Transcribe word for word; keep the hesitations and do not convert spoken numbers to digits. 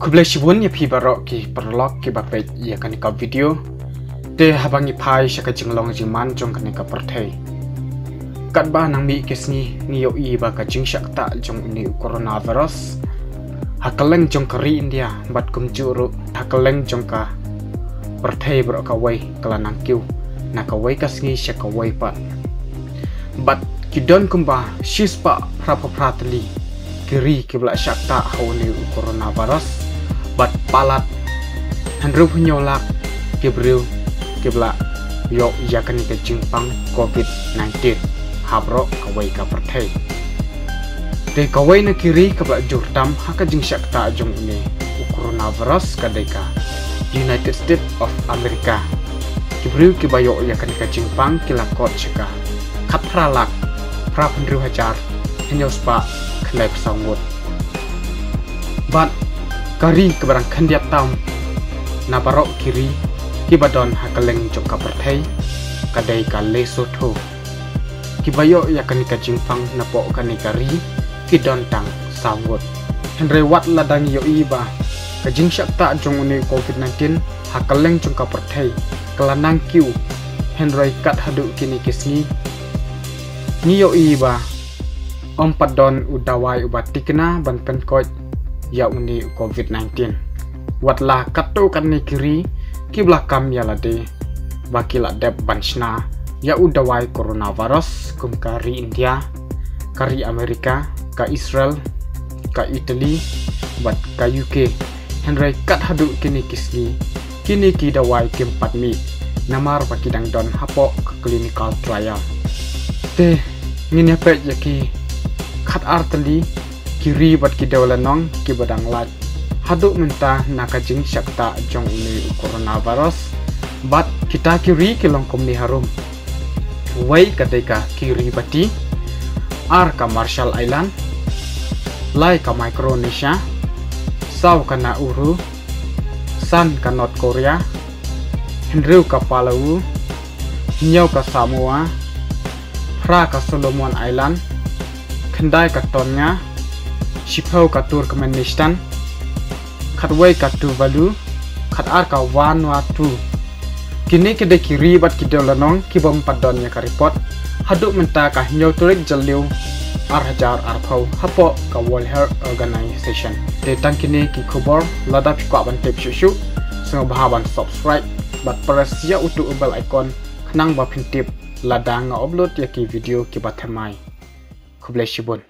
Khublei shibun ïa phi baroh ki paralok kiba peit ïa kane ka video. Te haba ngi phai sha ka jinglong jingman jong kane ka pyrthei, katba nang mih ki sngi ngi ïohi ba ka jingshah ktah jong une u coronavirus ha kylleng jong ka ri India bad kumjuh ruh ha kylleng jong ka pyrthei baroh kawei ka la nang kiew na kawei ka sngi sha kawei pat. Bad ki don kumba shispah phra phew phra tylli ki ri kiba la shah ktah ha une u coronavirus bad palat hynriew phew hynñiew lak ki briew kiba la ïoh ïa kane ka jingpang covid nineteen ha baroh kawei ka pyrthei. Te kawei na ki ri kaba la jur tam ha ka jingshah ktah jong une u coronavirus ka dei ka United States of America. Ki briew kiba ïoh ïa kane ka jingpang ki la kot sha ka khatphra lak phra phew hynriew hajar hynñiew spah khyndai phew saw ngut. Bad ka ri kaba dang khyndiat tam na baroh ki ri kiba don ha kylleng jong ka pyrthei ka dei ka Lesotho. Kiba ïoh ïa kane ka jingpang napoh kane ka ri ki don tang saw ngut. Hynrei wat la dang ïohi ba ka jingshah ktah jong une u covid nineteen ha kylleng jong ka pyrthei ka la nang kiew, hynrei kat haduh kine ki sngi ngi ïohi ba ym pat don u dawai uba tikna ban pynkoit ïa une u covid nineteen. Wat la katto katne ki ri kiba la kam ïa lade ba ki la dep ban shna ïa u dawai coronavirus kum ka ri India, ka ri America, ka Israel, ka Italy bad ka U K. Hynrei kat haduh kine ki sngi kine ki dawai kim pat mih namar ba ki dang don hapoh ka clinical trial. Te ngin ïa peit ïa ki khatar tylli ki ri bad ki dewlynnong kiba dang lait haduh mynta na ka jingshah ktah jong une u coronavirus. Bad kita ki ri ki long kumne harum: wei ka dei ka Kiribati, ar ka Marshall Island, lai ka Micronesia, saw ka Nauru, san ka North Korea, hynriew ka Palau, hynñiew ka Samoa, phra ka Solomon Island, khyndai ka Tonga, shiphew ka Turkmenistan, khatwei ka Tuvalu, khatar ka Vanuatu. Kine ki dei ki ri bad ki dewlynnong kiba ym pat don ïa ka report haduh mynta ka hynñiew tarik Jylliew ar hajar arphew hapoh ka World Health Organization. Te tang kine ki khubor, lada phi kwah ban tip shuh shuh sngewbha ban subscribe bad press ïa uto u bell icon khnang ba phin tip lada nga upload ïa ki video kiba thymmai. Khublei shibun.